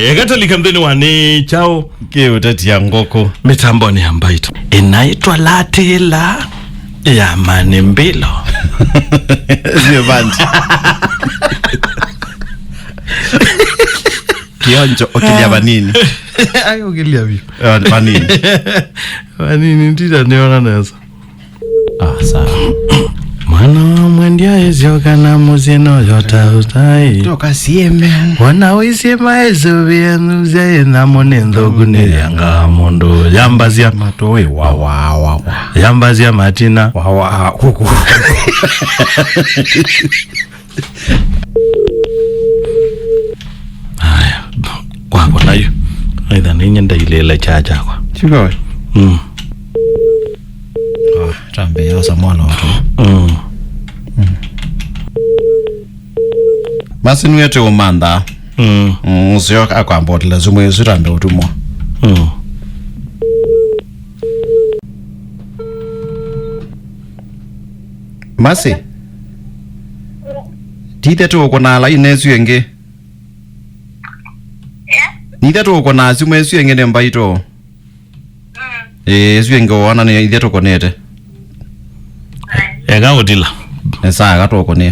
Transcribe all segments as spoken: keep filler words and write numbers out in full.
Ekatalika nthĩnĩ wa nĩ kyaũ kĩũtetia ngũkũ mĩtambonĩ ya mbaitũ. Ĩnaitwa Latĩla ya Mani Mbilo. Sio bandi. Kionjo, ũkĩlya vanini. Ai, ũkĩlya vyũ. Eh, vanini. Vanini, ndita nĩona nesa. Ah, sawa. Mwana wa mwendia esyoka na mũsyĩ no yota utai. Toka sieme. Wana wĩsyĩ maesũvĩe nusya ĩnamo nĩ nthũku nĩ yanga mũndũ. Yambasya. Matũĩ wa, wa, wa, wa. Yambasya matina. Wa, wa, kuku. Aya, kwakwa nayu. Aitha nĩnyie ndailĩĩla kyaa kyakwa. Chigoe. Mm. Ah, tambe yosa mwana watu. Mm. Masi nĩwe tũũmantha. Mm. Mm, ũseo akwamba ũtila sumu ĩsu tambe ũtumwa. Mm. Masi. Tithe tũũkũnaa lai nesu ĩngĩ. Nithe tũũkũnaa sumu ĩsu ĩngĩ nĩ mbaitũ. Ĩĩ, ĩsu ĩngĩ ũona nĩ ithe tũkũnĩte. Eka ũtila. Nĩ sawa, eka tũkũnĩe.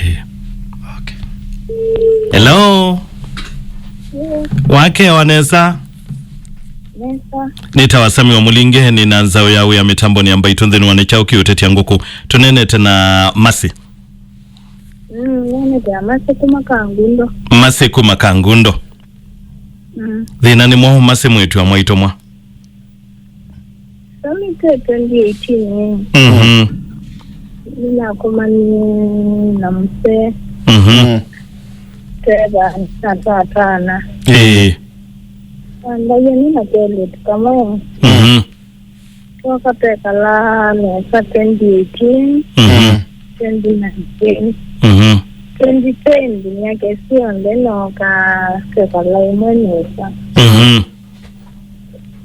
Ĩĩ. Okay. Hello. Wakewa nesa. Nesa. Nĩtawa Sami wa Mũlinge, nĩ na nzaũ ya wĩa mĩtambonĩ ya mbaitũ nthĩnĩ wa nĩ kyaũ kĩũtetia ngũkũ. Tũnenete na Masi. Mm, nĩnĩte Masi kuma Kangundo. Masi kuma Kangundo. Mm. Thĩna nĩ mwaũ Masi mwĩĩtu wa mwaitũ mwa? Samite twenty eighteen. Mhm. Nĩnakomanie na msee. Mhm. Mm. Teva na twatana. Ĩĩ. Andaye nĩ na kelĩtu kamwe. Mhm. Twoka twekala nesa twenty eighteen, mhm, twenty nineteen, mhm, twenty twenty, myaka ĩsu yonthe nooka twekala ĩmwe nesa. Mhm.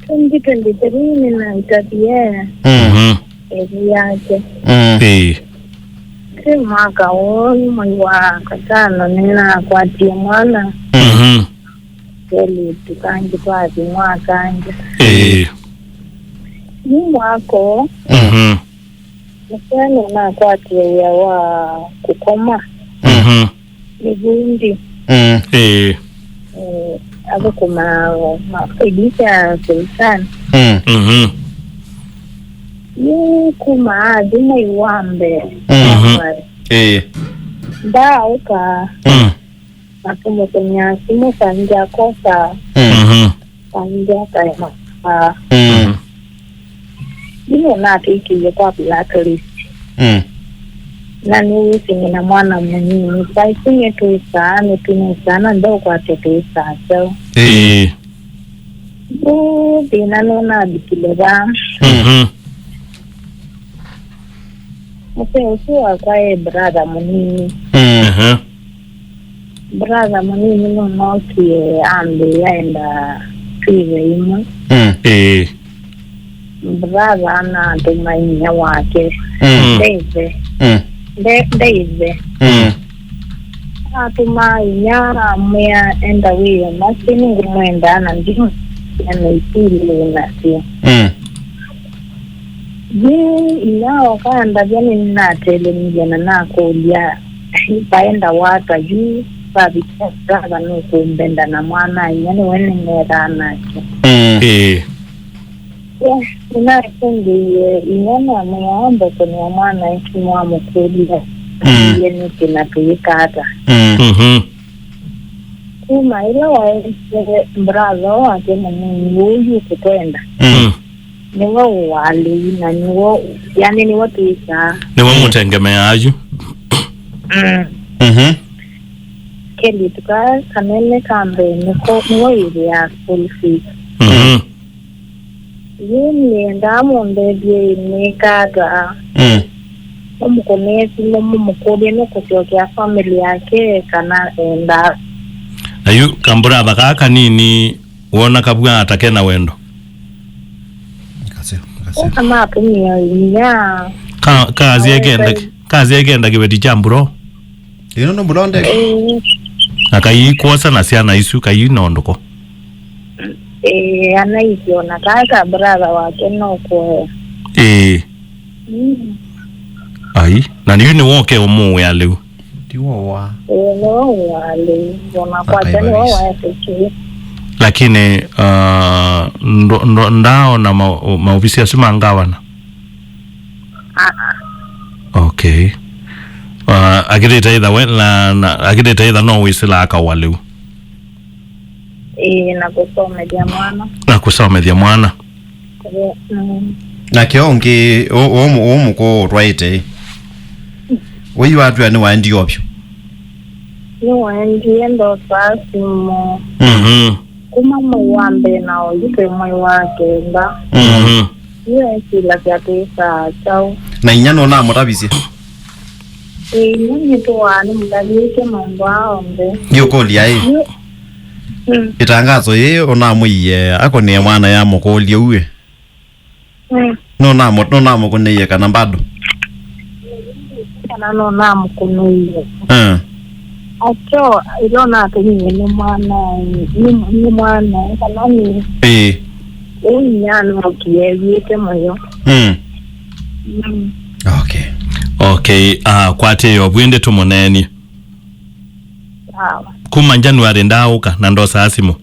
Twenty twenty-three nĩnaitavie, mhm, ĩvu yake. Mm. Ĩĩ. Twĩ mwaka ũũ, mwei wa katano, nĩnakwatie mwana. Mhm. Kelĩtu kangĩ twathi mwaka angĩ. Ĩĩ. Yu mwaka ũũ, mhm, mũseo nĩnakwatie wĩa wa kũkoma. Mhm. Mĩvundi. Mm. Ĩĩ. Eh, athũkũma ma, ĩdisa ya Sultan. Mm. Mhm. Yu kuma athi mwei wa mbee. Mhm. Ĩĩ. Ndaaũka. Mm. Na kũmũkũnĩa simũ, kangĩ akosa, mm, mhm, kangĩ akaema. Ah. Mm. Nĩwe natwĩkĩie kwa blacklist. Mm. Na nĩwĩsĩ nĩ na mwana mũnini. Saa isu nĩtwĩsaa, nĩtũnĩsaa, na ndeũkwatya twĩsaa kyaũ. Ĩĩ. Yu thĩna nũnavikile vaa. Mhm. Mũsee ũsu wakwa e brother mũnini. Mm. Aha. Brother mũnini nũnookie ambĩĩa enda twĩve imwe. Mm. Ĩĩ. Brother anatũma inyia wake. Mm. Ndeive. Mm. Nde-, ndeive. Mm. Atũma inyia amwĩa, "Enda wĩe Masi, nĩngũmwendaa na ndimu ya meitili nasyo." Mm. Yu inyia oka andavya, nĩnatelemie na nakũlya, "Vaenda wata yu?" Vavika brother nũkũmbenda na mwana-a-inyia, nĩwe nĩneethaa nake. Mm. Ĩĩ. Ye, nĩnasũngĩie inyia namwĩa ambe kũnĩa mwana ĩsu nĩwamũkũlya, mm, iye nĩkĩ na tũyĩka ata. Mm. Mhm. Kuma ĩla waendie brother wake mũnini ũũ yu kũtwenda, mm, nĩwe ũwalĩi na nĩwe, yani nĩwe twĩsaa. Nĩwe mũtengemeaa yu. Mm. Mhm. Kelĩtu kaa kanene ka mbee nĩko, nĩwe wĩvĩaa school fees. Mhm. Yu nĩendaa mũndethye nĩkata. Mm. Mũmũkũnĩe simũ, mũmũkũlye nũkũsyokea family yake kana endaa. Na yu kambrother kaa kanini wona kavw'aa ta kena wendo? Kasio, kasio. Eka matũmĩa inya. Ka-, kasya ĩkenda, kasya ĩkenda kĩveti kya mburo. Ĩno nĩ mburo ndeke? Ĩĩ. Na kai kwosa na syana isu, kai na ũndũ ko? Ĩĩ, anaisye ona kaa ka brother wake no kũea. Ĩĩ. Mm. Ai, na yu nĩ woke ũmũwĩa lĩu? Ti wowa. Ĩĩ, nĩ wowa lĩu. Ona kwake nĩ wowa etĩkie. Lakini, uh, ndo, ndo, ndaona ma, maovisi asu ma ngavana? Ah, ah. Okay. Uh, akĩtĩte itha we, na, na, akĩtĩte itha no wĩsĩla akawa lĩu? Ĩĩ, na kũsomethya mwana. Na kũsomethya mwana. Ĩĩ, mm. Na kĩo ũngĩ, ũ-, ũ-, ũmũkũ ũtwaĩte ĩ? Wĩi watwĩa nĩwaendie ovyu? Nĩwaendie ndosaa simũ. Mhm. Kuma mwei wa mbee na ũyu twĩ mwei wa kenda. Mhm. Yu esilasya twĩsaa kyaũ? Na inya nũnamũtavisye? Ĩĩ, inya nĩtũaa nĩmũtavĩtye maũndũ aa onthe. Ndiũkũlya ĩ? Yu-, mm. Ĩtangaso yĩĩ ũnamwĩie akũnĩe mwana yamũkũlya ũu ĩ? Mm. Nũnamũ-, nũnamũkũnĩie kana bado? Kana nũnamũkũnĩie. Eh. Ateo, ĩla ũnatũmie nĩ mwana, nĩ, nĩ mwana, kana nĩ. Ĩĩ. Ũu inyia nũkie ew'ĩte mũyo. Mm. Mm. Okay. Okay, ah, kwatĩĩa ovu ĩndĩ tũmũneenie. Sawa. Kuma January ndaaũka na ndosaa simũ.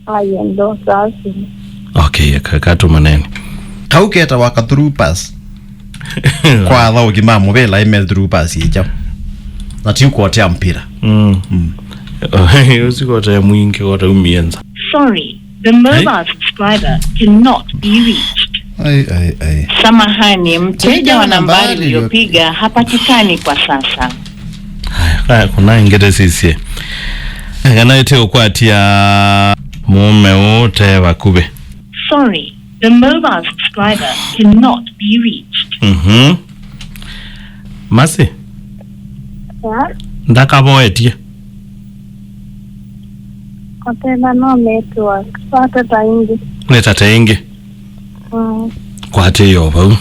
Aya, ndosaa simũ. Okay, ka, ka tũmũneenie. Kau ketawa ka through pass. Kwa athaũki ma mũvĩla ime through pass ĩkyaũ. Na ti ũkotea mpira. Mm. Mm. Ũsikote mwingĩ, kote umie nza. Sorry, the mobile subscriber cannot be reached. Ai, ai, ai. Samahani, mteja wa nambari uliopiga hapatikani kwa sasa. Haya, haya, kuna ingete sisye. Kana ĩte ũkwatia mũũme ũũ te vakuvĩ. Sorry, the mobile subscriber cannot be reached. Mhm. Masi? Ya? Ndakavoetie. Otena no network. Watata ingĩ. Nĩtate ingĩ. Mm. Kwatĩĩa o vau.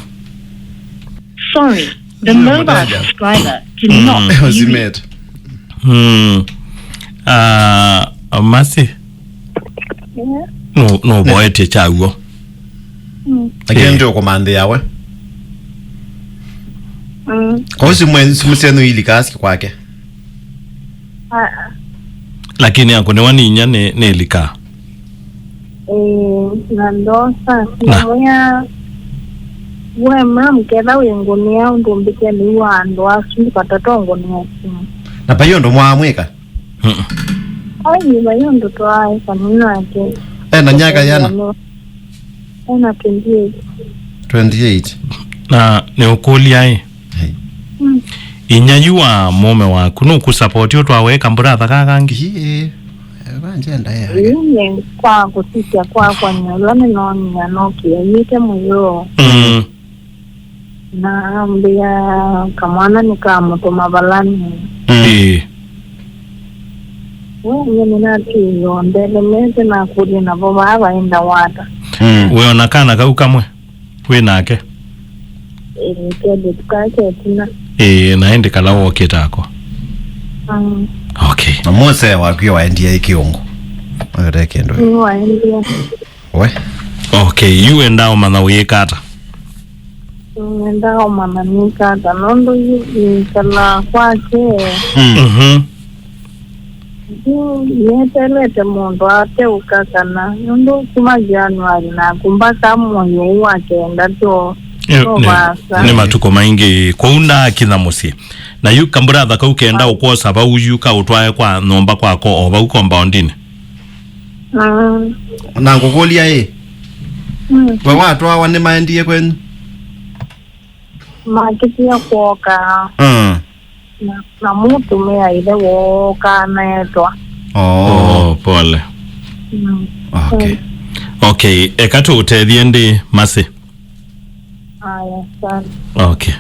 Sorry, the mobile subscriber cannot be reached. Ũsimĩte. Mm. Ah, Masi. Yeah. No, no boetie kyaw'o. Mm. Lakini ndio kumandhia we. Mm. Kwa hiyo simu, simu syenu ili kasi kwake. Ah, ah. Lakini yako nĩ waninya nĩ, nĩ lika. Eh, na ndosa. Na. Namwĩa, we mam, ketha wĩngũnĩa ũndũ mbĩke nĩ wa andũ asu, ndikatatongonĩa simu. Na pai ũndũ mwamwĩka? Mm-mm. Ai, pai ũndũ twaĩ kanini nake. Eh, na nyaka yana? Ena twenty-eight. Twenty-eight. Na nĩũkũlya ĩ? Hey. Mm. Inya yu wa mũũme waku nũkũsapoti ũtwawe kambũratha ka kangĩ? Ĩĩ, vanjenda ya. Ĩĩ, nĩ kwa kũsisya kwakwa nyũla nĩnoonie anokie yĩte mũyo. Mm. Na ambĩa kamwana nĩkamũtũma valani. Mm. Ĩĩ. Ũu nĩnatĩĩo ndelemete nakũlya navo vaa vaenda wata. Mm. Wĩona kana kau kamwe wĩ nake? Ĩĩ, kelĩtu kake ĩtina. Ĩĩ, na ĩndĩ kala wokĩte ako. Mm. Okay. Na mũsee waku waendie ĩ kĩũngũ? Akate kĩndũ. Nĩ waendie. We? Okay, yu wendaa ũmanya wĩĩka ata? Nĩendaa ũmanya nĩka ata, nũndũ yu nĩkalaa kwake. Mm. Mhm. Yu nĩetelete mũndũ ateũka kana, nũndũ kuma January naku mbaka mwei ũũ wa kenda to, eh, to nĩ, vaasa. Nĩ matukũ maingĩ, kwoou ndaakinya mũsyĩ. Na yu kambũratha kau kenda ũkwosa vau yu kaũtwae kwa nyũmba kwako o vau compoundinĩ. Mm. Na ngũkũlya ĩ? Mm. We watwawa nĩmaendie kwenyu? Makĩtie kwoka. Mm. Na, na mũtumĩa ĩthe wooka anetwa. Oh. Oh, pole. Mm. Okay. Mm. Okay, eka tũũtethye ndĩ Masi. Aya, asante. Okay.